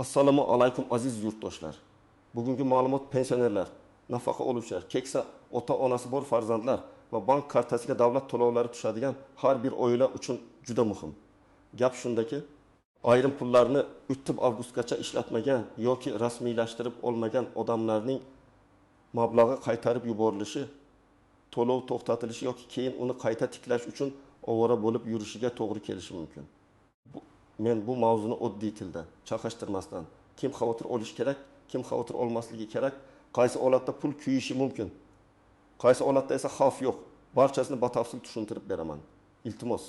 Assalomu alaykum, aziz yurtdoshlar. Bugungi ma'lumot pensionerlar, nafaqa oluvchilar, keksa ota-onasi bor farzandlar va bank kartasiga davlat to'lovlari tushadigan har bir oila uchun juda muhim. Gap shundaki, ayrim pullarni 3 avgustgacha ishlatmagan yoki rasmiylashtirib olmagan odamlarning mablag'i qaytarib yuborilishi, to'lov to'xtatilishi yoki keyin uni qayta tiklash uchun ovora bo'lib yurishiga to'g'ri kelishi mumkin. Men bu mavzuni oddiy tilda, chaqashtirmasdan, kim xavotir olishi kerak, kim xavotir olmasligi kerak, qaysi holatda pul kuyishi mumkin, qaysi holatda esa xavf yo'q, barchasini batafsil tushuntirib beraman. Iltimos,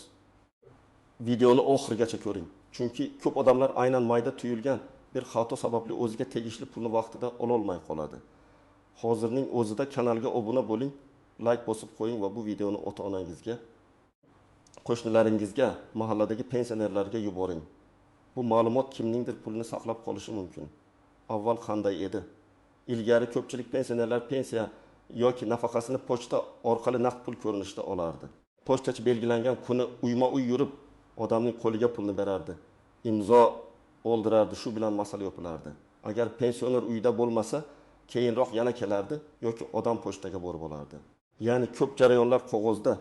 videoni oxirigacha ko'ring. Chunki ko'p odamlar aynan mayda tuyulgan bir xato sababli o'ziga tegishli pulni vaqtida ololmay qoladi. Hozirning o'zida kanalga obuna bo'ling, layk bosib qo'ying va bu videoni ota-onangizga, qo'shnilaringizga, mahalladagi pensionerlarga yuboring. Bu ma'lumot kimningdir pulini saqlab qolishi mumkin. Avval qanday edi? Ilgari ko'pchilik pensionerlar pensiya yoki nafaqasini pochta orqali naqd pul ko'rinishida olardi. Pochtachi belgilangan kuni uyma-uy yurib, odamning qo'liga pulni berardi. Imzo oldirardi, shu bilan masala yopilardi. Agar pensioner uyda bo'lmasa, keyinroq yana kelardi yoki odam pochtaga borib olardi. Ya'ni ko'p jarayonlar qog'ozda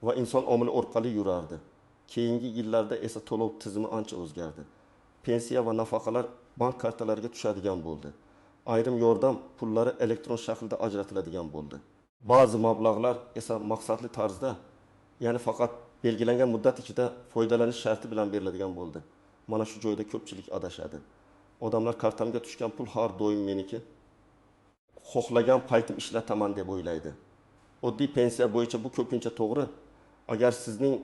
va inson omili orqali yurardi. Keyingi yillarda esa to'lov tizimi ancha o'zgardi. Pensiya va nafaqalar bank kartalariga tushadigan bo'ldi. Ayrim yordam pullari elektron shaklda ajratiladigan bo'ldi. Ba'zi mablag'lar esa maqsadli tarzda, ya'ni faqat belgilangan muddat ichida foydalanish sharti bilan beriladigan bo'ldi. Mana shu joyda ko'pchilik adashadi. Odamlar kartamga tushgan pul har doim meniki, xohlagan paytim ishlataman deb o'ylaydi. Oddiy pensiya bo'yicha bu ko'pincha to'g'ri. Agar sizning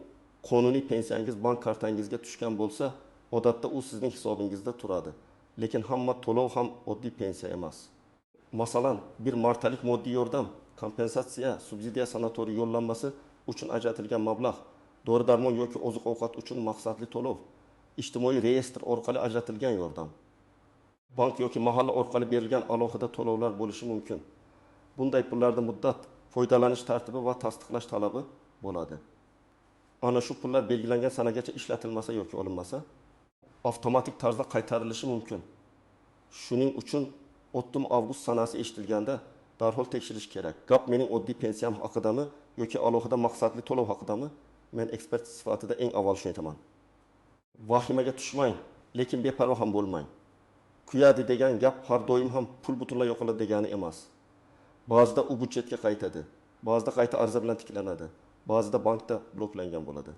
qonuniy pensiyangiz bank kartangizga tushgan bo'lsa, odatda u sizning hisobingizda turadi. Lekin hamma to'lov ham oddiy pensiya emas. Masalan, bir martalik moddiy yordam, kompensatsiya, subsidiya, sanatoriy yo'llanmasi uchun ajratilgan mablag', dori darmon yoki oziq-ovqat uchun maqsadli to'lov, ijtimoiy reyestr orqali ajratilgan yordam, bank yoki mahalla orqali berilgan alohida to'lovlar bo'lishi mumkin. Bunday pullarda muddat, foydalanish tartibi va tasdiqlash talabi bo'ladi. Ana shu pullar belgilangan sanagacha ishlatilmasa yoki olinmasa, avtomatik tarzda qaytarilishi mumkin. Shuning uchun 3 avgust sanasi eshitilganda darhol tekshirish kerak. Gap mening oddiy pensiyam haqidami yoki alohida maqsadli to'lov haqidami? Men ekspert sifatida eng avval shuni aytaman. Vahimaga tushmang, lekin beparvo ham bo'lmang. Kuyadi degan gap har doim ham pul butunlay yo'qoladi degani emas. Ba'zida u byudjetga qaytadi, ba'zida qayta ariza bilan tiklanadi, ba'zida bankda bloklangan bo'ladi.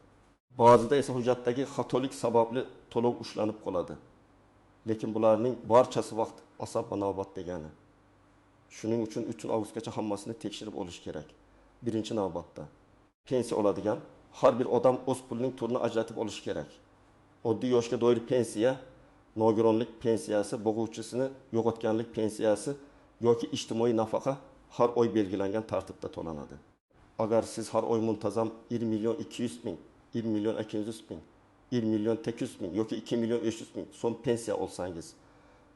Ba'zida esa hujjatdagi xatolik sababli to'lov ushlanib qoladi. Lekin bularning barchasi vaqt, asab va navbat degani. Shuning uchun 3 avgustgacha hammasini tekshirib olish kerak. Birinchi navbatda pensiya oladigan har bir odam o'z pulining turini ajratib olishi kerak. Oddiy yoshga doir pensiya, nogironlik pensiyasi, bo'g'uvchisini yo'qotganlik pensiyasi yoki ijtimoiy nafaqa har oy belgilangan tartibda to'lanadi. Agar siz har oy muntazam 1 million 200 ming, 1 million 200 ming, 1 million 800 ming yoki 2 million 500 ming so'm pensiya olsangiz,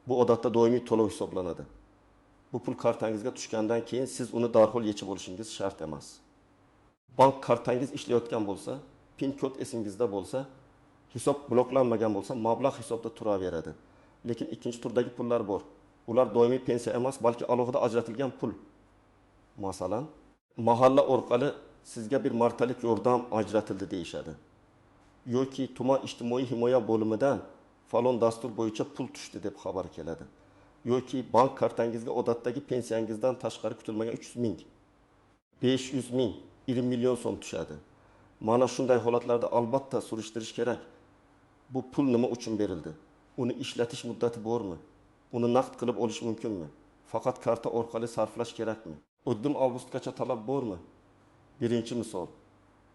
bu odatda doimiy to'lov hisoblanadi. Bu pul kartangizga tushgandan keyin siz uni darhol yechib olishingiz shart emas. Bank kartangiz ishlayotgan bo'lsa, PIN kod esingizda bo'lsa, hisob bloklanmagan bo'lsa, mablag' hisobda turaveradi. Lekin ikkinchi turdagi pullar bor. Ular doimiy pensiya emas, balki alohida ajratilgan pul. Masalan, mahalla orqali sizga bir martalik yordam ajratildi deyishadi. Yoki tuman ijtimoiy himoya bo'limidan falon dastur bo'yicha pul tushdi deb xabar keladi. Yoki bank kartangizga odatdagi pensiyangizdan tashqari kutilmagan 300 ming, 500 ming, 1 million so'm tushadi. Mana shunday holatlarda albatta surishtirish kerak. Bu pul nima uchun berildi? Uni ishlatish muddati bormi? Uni naqd qilib olish mumkinmi? Faqat karta orqali sarflash kerakmi? 3 avgustgacha talab bormi? Birinchi misol.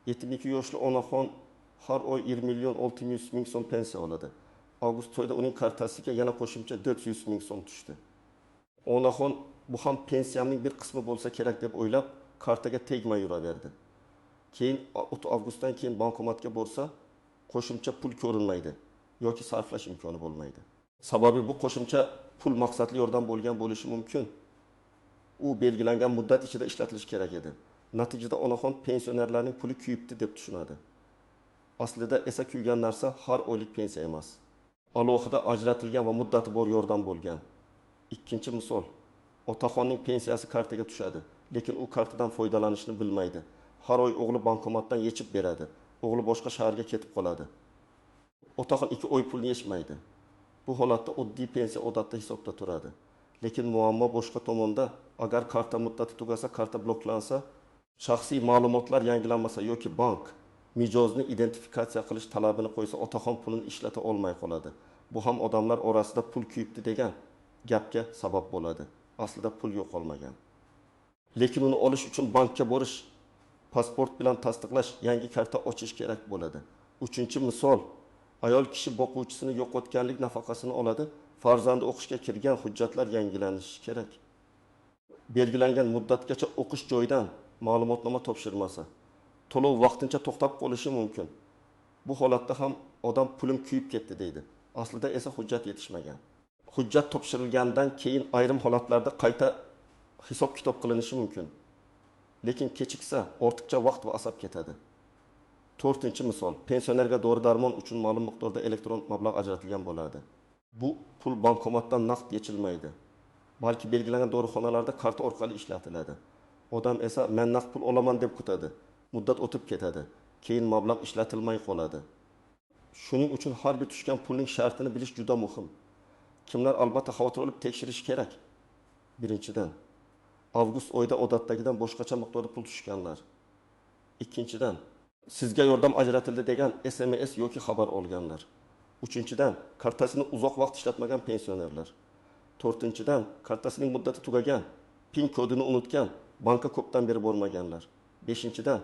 72 yoshli onaxon har oy 1 million 600 ming so'm pensiya oladi. Avgust oyida uning kartasiga yana qo'shimcha 400 ming so'm tushdi. Onaxon bu ham pensiyamning bir qismi bo'lsa kerak deb o'ylab, kartaga tegmay yuraverdi. Keyin 3 avgustdan keyin bankomatga borsa, qo'shimcha pul ko'rinmaydi yoki sarflash imkoni bo'lmaydi. Sababi bu qo'shimcha pul maqsadli yordam bo'lgan bo'lishi mumkin. U belgilangan muddat ichida ishlatilishi kerak edi. Natijada onaxon pensionerlarning puli kuyibdi deb tushunadi. Aslida esa kuygan narsa har oylik pensiya emas. Alohida ajratilgan va muddati bor yordam bo'lgan. Ikkinchi misol. Otaxonning pensiyasi kartaga tushadi, lekin u kartadan foydalanishni bilmaydi. Har oy o'g'li bankomatdan yechib beradi. O'g'li boshqa shaharga ketib qoladi. Otaxon 2 oy pulni yechmaydi. Bu holatda oddiy pensiya odatda hisobda turadi. Lekin muammo boshqa tomonda, agar karta muddati tugasa, karta bloklansa, shaxsiy ma'lumotlar yangilanmasa yoki bank mijozni identifikatsiya qilish talabini qo'ysa, otaxon pulini ishlata olmay qoladi. Bu ham odamlar orasida pul kuyibdi degan gapga sabab bo'ladi. Aslida pul yo'qolmagan. Lekin uni olish uchun bankka borish, pasport bilan tasdiqlash, yangi karta ochish kerak bo'ladi. Uchinchi misol. Ayol kishi boquvchisini yo'qotganlik nafaqasini oladi. Farzandi o'qishga kirgan, hujjatlar yangilanishi kerak. Belgilangan muddatgacha o'qish joyidan ma'lumotnoma topshirmasa, to'lov vaqtincha to'xtab qolishi mumkin. Bu holatda ham odam pulim kuyib ketdi deydi. Aslida esa hujjat yetishmagan. Hujjat topshirilgandan keyin ayrim holatlarda qayta hisob-kitob qilinishi mumkin. Lekin kechiksa ortiqcha vaqt va asab ketadi. To'rtinchi misol. Pensionerga dori-darmon uchun ma'lum miqdorda elektron mablag' ajratilgan bo'ladi. Bu pul bankomatdan naqd yechilmaydi, balki belgilangan dorixonalarda karta orqali ishlatiladi. Odam esa men naqd pul olaman deb kutadi. Muddat o'tib ketadi. Keyin mablag' ishlatilmay qoladi. Shuning uchun har bir tushgan pulning shartini bilish juda muhim. Kimlar albatta xavotir olib tekshirish kerak. Birinchidan, avgust oyida odatdagidan boshqacha miqdorda pul tushganlar. Ikkinchidan, sizga yordam ajratildi degan SMS yoki xabar olganlar. Uchinchidan, kartasini uzoq vaqt ishlatmagan pensionerlar. To'rtinchidan, kartasining muddati tugagan, PIN kodini unutgan, bankka ko'pdan beri bormaganlar. Beshinchidan,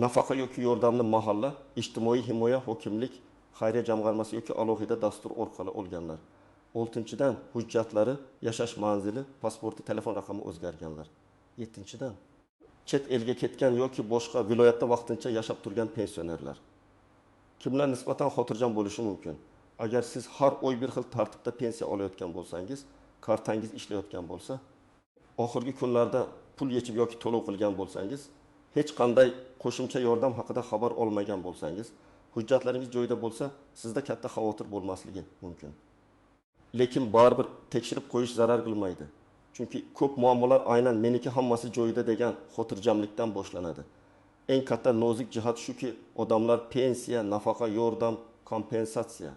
nafaqa yoki yordamni mahalla, ijtimoiy himoya, hokimlik, xayriya jamg'armasi yoki alohida dastur orqali olganlar. Oltinchidan, hujjatlari, yashash manzili, pasporti, telefon raqami o'zgarganlar. Yettinchidan, chet elga ketgan yoki boshqa viloyatda vaqtincha yashab turgan pensionerlar. Kimlar nisbatan xotirjam bo'lishi mumkin? Agar siz har oy bir xil tartibda pensiya olayotgan bo'lsangiz, kartangiz ishlayotgan bo'lsa, oxirgi kunlarda pul yechib yoki to'lov qilgan bo'lsangiz, hech qanday qo'shimcha yordam haqida xabar olmagan bo'lsangiz, hujjatlaringiz joyida bo'lsa, sizda katta xavotir bo'lmasligi mumkin. Lekin baribir tekshirib qo'yish zarar qilmaydi. Chunki ko'p muammolar aynan meniki hammasi joyida degan xotirjamlikdan boshlanadi. Eng katta nozik jihat shuki, odamlar pensiya, nafaqa, yordam, kompensatsiya,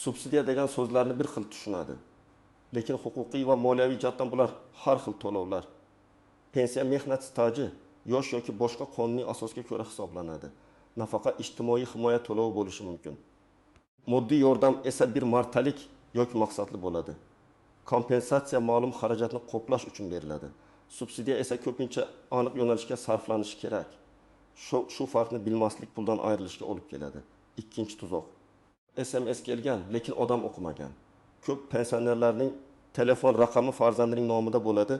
subsidiya degan so'zlarni bir xil tushunadi. Lekin huquqiy va moliyaviy jihatdan bular har xil to'lovlar. Pensiya mehnat staji, yosh yoki boshqa qonuniy asosga ko'ra hisoblanadi. Nafaqa ijtimoiy himoya to'lovi bo'lishi mumkin. Moddiy yordam esa bir martalik yoki maqsadli bo'ladi. Kompensatsiya ma'lum xarajatni qoplash uchun beriladi. Subsidiya esa ko'pincha aniq yo'nalishga sarflanishi kerak. Shu farqni bilmaslik puldan ayrilishga olib keladi. Ikkinchi tuzoq. SMS kelgan, lekin odam o'qimagan. Ko'p pensionerlarning telefon raqami farzandining nomida bo'ladi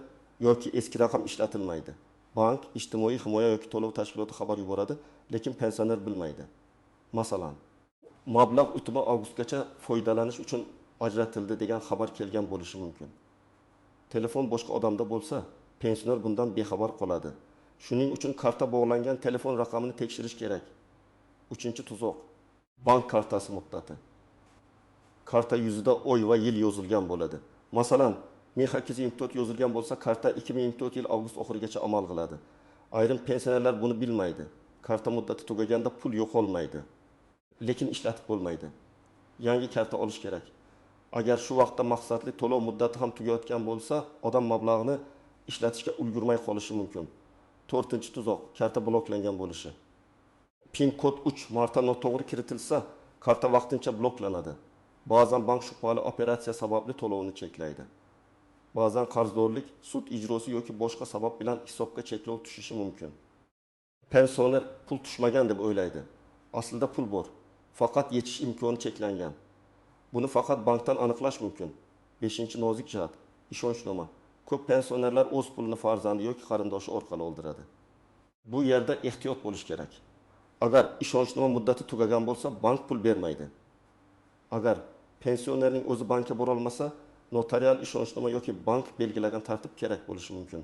yoki eski raqam ishlatilmaydi. Bank, ijtimoiy himoya yoki to'lov tashkiloti xabar yuboradi, lekin pensioner bilmaydi. Masalan, mablag' 3 avgustgacha foydalanish uchun ajratildi degan xabar kelgan bo'lishi mumkin. Telefon boshqa odamda bo'lsa, pensioner bundan bexabar qoladi. Shuning uchun karta bog'langan telefon raqamini tekshirish kerak. Uchinchi tuzoq. Bank kartasi muddati. Karta yuzida oy va yil yozilgan bo'ladi. Masalan, 1824 yozilgan bo'lsa, karta 2024 yil avgust oxirigacha amal qiladi. Ayrim pensionerlar buni bilmaydi. Karta muddati tugaganda pul yo'qolmaydi, lekin ishlatib bo'lmaydi. Yangi karta olish kerak. Agar shu vaqtda maqsadli to'lov muddati ham tugayotgan bo'lsa, odam mablag'ni ishlatishga ulgurmay qolishi mumkin. To'rtinchi tuzoq, karta bloklangan bo'lishi. PIN kod 3 marta noto'g'ri kiritilsa, karta vaqtincha bloklanadi. Ba'zan bank shubhali operatsiya sababli to'lovni cheklaydi. Ba'zan qarzdorlik, sud ijrosi yoki boshqa sabab bilan hisobga cheklov tushishi mumkin. Pensioner pul tushmagan deb o'ylaydi. Aslida pul bor, faqat yechish imkoni cheklangan. Buni faqat bankdan aniqlash mumkin. 5. Nozik jihat, ishonchnoma. Ko'p pensionerlar o'z pulini farzandi yoki qarindoshi orqali oldiradi. Bu yerda ehtiyot bo'lish kerak. Agar ishonchnoma muddati tugagan bo'lsa, bank pul bermaydi. Agar pensionerning o'zi bankka bora olmasa, notarial ishonchnoma yoki bank belgilagan tartib kerak bo'lishi mumkin.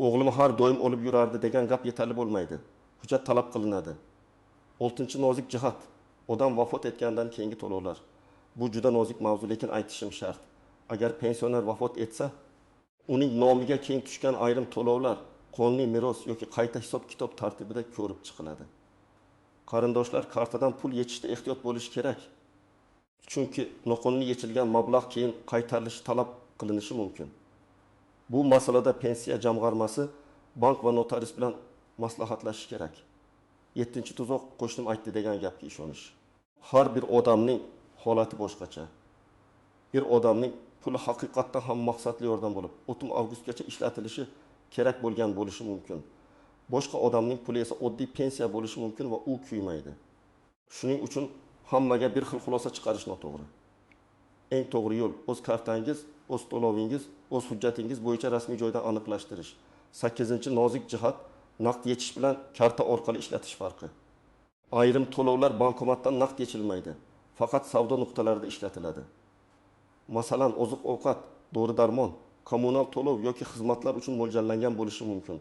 O'g'lim har doim olib yurardi degan gap yetarli bo'lmaydi. Hujjat talab qilinadi. 6. Nozik jihat, odam vafot etgandan keyingi to'lovlar. Bu juda nozik mavzu, lekin aytishim shart. Agar pensioner vafot etsa, uning nomiga keyin tushgan ayrim to'lovlar qonuniy meros yoki qayta hisob-kitob tartibida ko'rib chiqiladi. Qarindoshlar kartadan pul yechishda ehtiyot bo'lishi kerak. Chunki noqonuniy yechilgan mablag' keyin qaytarilishi talab qilinishi mumkin. Bu masalada pensiya jamg'armasi, bank va notarius bilan maslahatlashish kerak. Yettinchi tuzoq: qo'shnim aytdi degan gapga ishonish. Har bir odamning holati boshqacha. Bir odamning puli haqiqatdan ham maqsadli yordam bo'lib, 30 avgustgacha ishlatilishi kerak bo'lgan bo'lishi mumkin. Boshqa odamning puli esa oddiy pensiya bo'lishi mumkin va u kuymaydi. Shuning uchun hammaga bir xil xulosa chiqarish noto'g'ri. Eng to'g'ri yo'l o'z kartangiz, o'z to'lovingiz, o'z hujjatingiz bo'yicha rasmiy joydan aniqlashtirish. 8. Nozik jihat: naqd yechish bilan karta orqali ishlatish farqi. Ayrim to'lovlar bankomatdan naqd yechilmaydi, faqat savdo nuqtalarida ishlatiladi. Masalan, oziq-ovqat, dori-darmon, kommunal to'lov yoki xizmatlar uchun mo'ljallangan bo'lishi mumkin.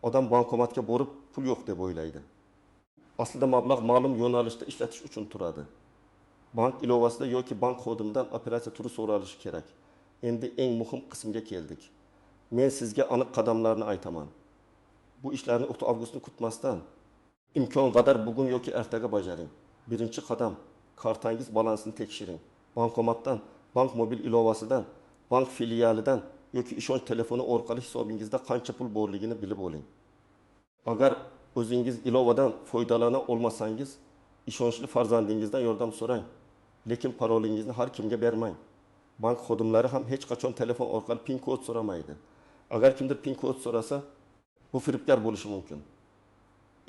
Odam bankomatga borib pul yo'q deb o'ylaydi. Aslida mablag' ma'lum yo'nalishda ishlatish uchun turadi. Bank ilovasida yoki bank xodimidan operatsiya turi so'ralishi kerak. Endi eng muhim qismga keldik. Men sizga aniq qadamlarni aytaman. Bu ishlarni 30 avgustni kutmasdan imkon qadar bugun yoki ertaga bajaring. Birinchi qadam: kartangiz balansini tekshiring. Bankomatdan, bank mobil ilovasidan, bank filialidan yoki ishonch telefoni orqali hisobingizda qancha pul borligini bilib oling. Agar o'zingiz ilovadan foydalana olmasangiz, ishonchli farzandingizdan yordam so'rang. Lekin parolingizni har kimga bermang. Bank xodimlari ham hech qachon telefon orqali PIN kod so'ramaydi. Agar kimdir PIN kod so'rasa, bu firibgar bo'lishi mumkin.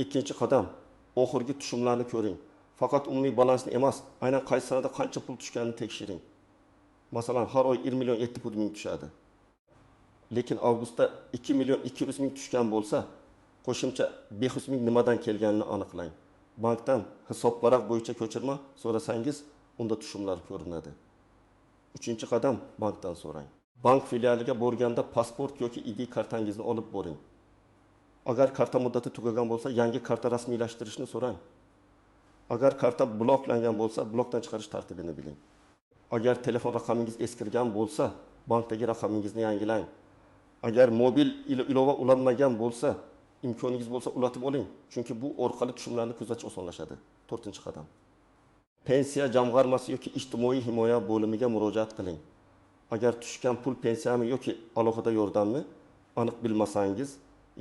Ikkinchi qadam: oxirgi tushumlarni ko'ring. Faqat umumiy balansni emas, aynan qaysi sanada qancha pul tushganini tekshiring. Masalan, har oy 1 million 700 ming tushadi. Lekin avgustda 2 million 200 ming tushgan bo'lsa, qo'shimcha 500 ming nimadan kelganini aniqlang. Bankdan hisobvaraq bo'yicha ko'chirma so'rasangiz, unda tushumlar ko'rinadi. Uchinchi qadam: bankdan so'rang. Bank filialiga borganda pasport yoki ID kartangizni olib boring. Agar karta muddati tugagan bo'lsa, yangi karta rasmiylashtirishni so'rang. Agar karta bloklangan bo'lsa, blokdan chiqarish tartibini biling. Agar telefon raqamingiz eskirgan bo'lsa, bankdagi raqamingizni yangilang. Agar mobil ilova ulanmagan bo'lsa, imkoningiz bo'lsa ulatib oling, chunki bu orqali tushumlarni kuzatish osonlashadi. To'rtinchi qadam: pensiya jamg'armasi yoki ijtimoiy himoya bo'limiga murojaat qiling. Agar tushgan pul pensiyami yoki alohida yordammi aniq bilmasangiz,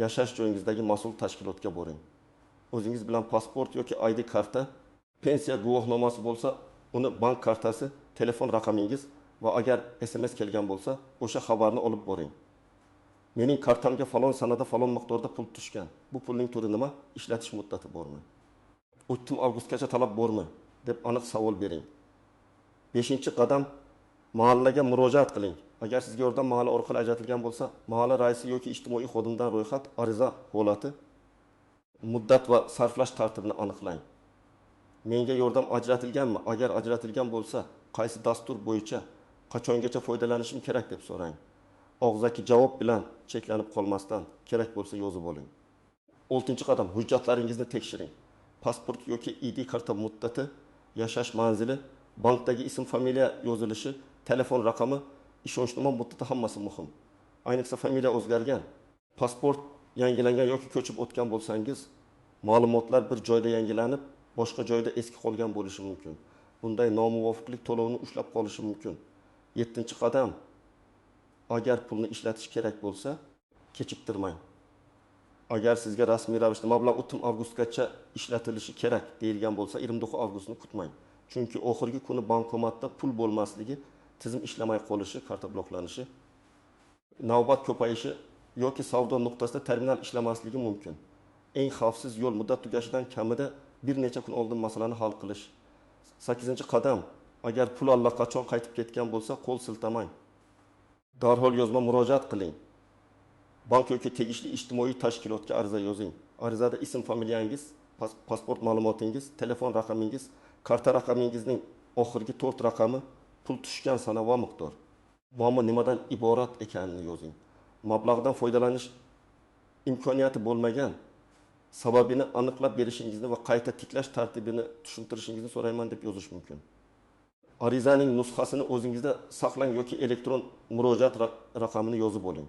yashash joyingizdagi mas'ul tashkilotga boring. O'zingiz bilan pasport yoki ID karta, pensiya guvohnomasi bo'lsa, uni bank kartasi, telefon raqamingiz va agar SMS kelgan bo'lsa, o'sha xabarni olib boring. Mening kartamga falon sanada falon miqdorda pul tushgan. Bu pulning turi nima? Ishlatish muddati bormi? 30 avgustgacha talab bormi? Deb aniq savol bering. 5-qadam: mahallaga murojaat qiling. Agar sizga yordam mahalla orqali ajratilgan bo'lsa, mahalla raisi yoki ijtimoiy xodimdan ro'yxat, ariza holati, muddat va sarflash tartibini aniqlang. Menga yordam ajratilganmi? Agar ajratilgan bo'lsa, qaysi dastur bo'yicha, qachongacha foydalanishim kerak deb so'rang. Og'zaki javob bilan cheklanib qolmasdan, kerak bo'lsa yozib oling. 6-qadam: hujjatlaringizni tekshiring. Pasport yoki ID karta muddati, yashash manzili, bankdagi ism, familiya yozilishi, telefon raqami, ishonchnoma muddati hammasi muhim. Ayniqsa familiya o'zgargan, pasport yangilangan yoki ko'chib o'tgan bo'lsangiz, ma'lumotlar bir joyda yangilanib, boshqa joyda eski qolgan bo'lishi mumkin. Bunday nomuvofiqlik to'lovni ushlab qolishi mumkin. 7-qadam: agar pulni ishlatish kerak bo'lsa, kechiktirmang. Agar sizga rasmiy ravishda mablag' 30 avgustgacha ishlatilishi kerak deyilgan bo'lsa, 29 avgustni kutmang. Chunki oxirgi kuni bankomatda pul bo'lmasligi, tizim ishlamay qolishi, karta bloklanishi, navbat ko'payishi yoki savdo nuqtasida terminal ishlamasligi mumkin. Eng xavfsiz yo'l muddat tugashidan kamida bir necha kun oldin masalani hal qilish. 8-qadam: agar pul allaqachon qaytib ketgan bo'lsa, qo'l siltamang. Darhol yozma murojaat qiling. Bank yoki tegishli ijtimoiy tashkilotga ariza yozing. Arizada ism, familiyangiz, pasport ma'lumotingiz, telefon raqamingiz, karta raqamingizning oxirgi 4 raqami, pul tushgan sana va miqdor. Muammo nimadan iborat ekanini yozing. Mablag'dan foydalanish imkoniyati bo'lmagan sababini aniqlab berishingizni va qayta tiklash tartibini tushuntirishingizni so'rayman deb yozish mumkin. Arizaning nusxasini o'zingizda saqlang yoki elektron murojaat raqamini yozib oling.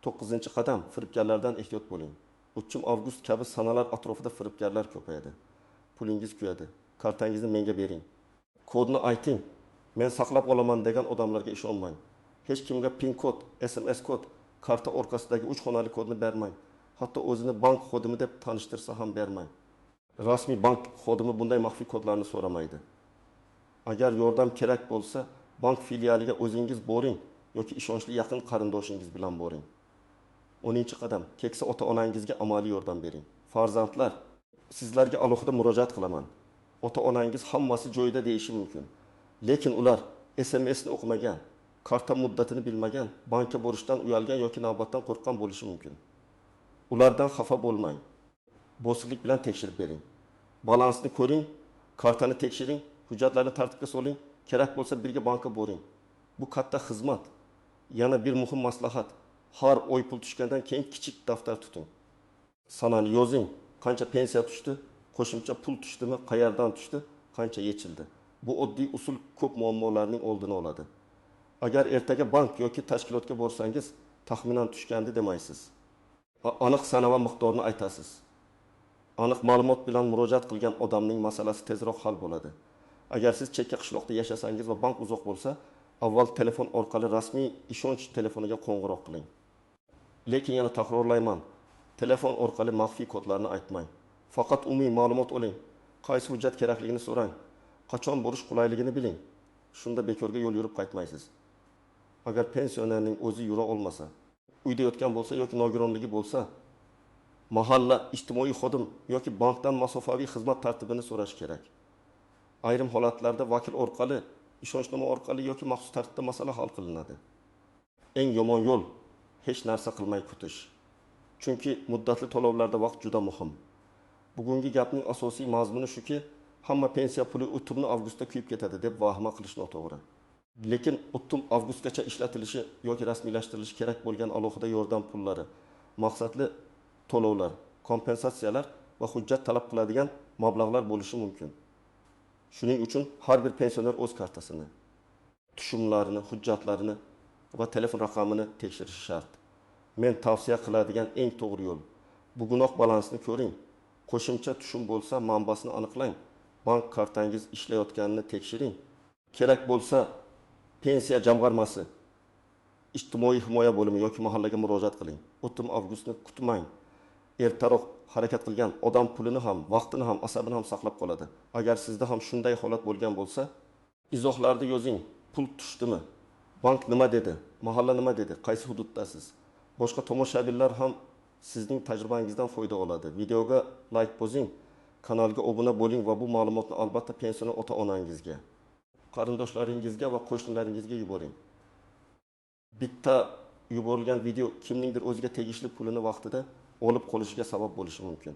To'qqizinchi qadam: firibgarlardan ehtiyot bo'ling. 3 avgust kabi sanalar atrofida firibgarlar ko'payadi. Pulingiz kuyadi, kartangizni menga bering, kodni ayting, men saqlab olaman degan odamlarga ishonmang. Hech kimga pin kod, SMS kod, karta orqasidagi uch xonali kodni bermang. Hatto o'zini bank xodimi deb tanishtirsa ham bermang. Rasmiy bank xodimi bunday maxfiy kodlarni so'ramaydi. Agar yordam kerak bo'lsa, bank filialiga o'zingiz boring yoki ishonchli yaqin qarindoshingiz bilan boring. 10-qadam: keksa ota onangizga amaliy yordam bering. Farzandlar, sizlarga alohida murojaat qilaman. Ota onangiz hammasi joyida deyishi mumkin, lekin ular SMSni o'qimagan, karta muddatini bilmagan, bankka borishdan uyalgan yoki navbatdan qo'rqqan bo'lishi mumkin. Ulardan xafa bo'lmang, bosiqlik bilan tekshirib bering. Balansni ko'ring, kartani tekshiring, hujjatlarni tartibga soling, kerak bo'lsa, birga bankka boring. Bu katta xizmat. Yana bir muhim maslahat: har oy pul tushgandan keyin kichik daftar tuting. Sanani yozing: qancha pensiya tushdi, qo'shimcha pul tushdimi, qayerdan tushdi, qancha yechildi. Bu oddiy usul ko'p muammolarning oldini oladi. Agar ertaga bank yoki tashkilotga borsangiz, taxminan tushgandi demaysiz, aniq sana va miqdorni aytasiz. Aniq ma'lumot bilan murojaat qilgan odamning masalasi tezroq hal bo'ladi. Agar siz chekka qishloqda yashasangiz va bank uzoq bo'lsa, avval telefon orqali rasmiy ishonch telefoniga qo'ng'iroq qiling. Lekin yana takrorlayman, telefon orqali maxfiy kodlarni aytmang. Faqat umumiy ma'lumot oling, qaysi hujjat kerakligini so'rang, qachon borish qulayligini biling. Shunda bekorga yo'l yurib qaytmaysiz. Agar pensionerning o'zi yura olmasa, uyda yotgan bo'lsa yoki nogironligi bo'lsa, mahalla ijtimoiy xodim yoki bankdan masofaviy xizmat tartibini so'rash kerak. Ayrim holatlarda vakil orqali, ishonchnoma orqali yoki maxsus tartibda masala hal qilinadi. Eng yomon yo'l hech narsa qilmay kutish, chunki muddatli to'lovlarda vaqt juda muhim. Bugungi gapning asosiy mazmuni shuki, hamma pensiya puli 30 avgustda kuyib ketadi deb vahima qilish noto'g'ri. Lekin 30 avgustgacha ishlatilishi yoki rasmiylashtirilishi kerak bo'lgan alohida yordam pullari, maqsadli to'lovlar, kompensatsiyalar va hujjat talab qiladigan mablag'lar bo'lishi mumkin. Shuning uchun har bir pensioner o'z kartasini, tushumlarini, hujjatlarini va telefon raqamini tekshirishi shart. Men tavsiya qiladigan eng to'g'ri yo'l: bugunoq balansni ko'ring, qo'shimcha tushum bo'lsa, manbasini aniqlang, bank kartangiz ishlayotganini tekshiring, kerak bo'lsa, pensiya jamg'armasi, ijtimoiy himoya bo'limi yoki mahallaga murojaat qiling. 30 avgustni kutmang. Ertaroq harakat qilgan odam pulini ham, vaqtini ham, asabini ham saqlab qoladi. Agar sizda ham shunday holat bo'lgan bo'lsa, izohlarda yozing: pul tushdimi, bank nima dedi, mahalla nima dedi, qaysi hududdasiz? Boshqa tomoshabinlar ham sizning tajribangizdan foyda oladi. Videoga layk bosing, kanalga obuna bo'ling va bu ma'lumotni albatta pensioner ota onangizga, qarindoshlaringizga va qo'shnilaringizga yuboring. Bitta yuborilgan video kimningdir o'ziga tegishli pulini vaqtida olib qolishiga sabab bo'lishi mumkin.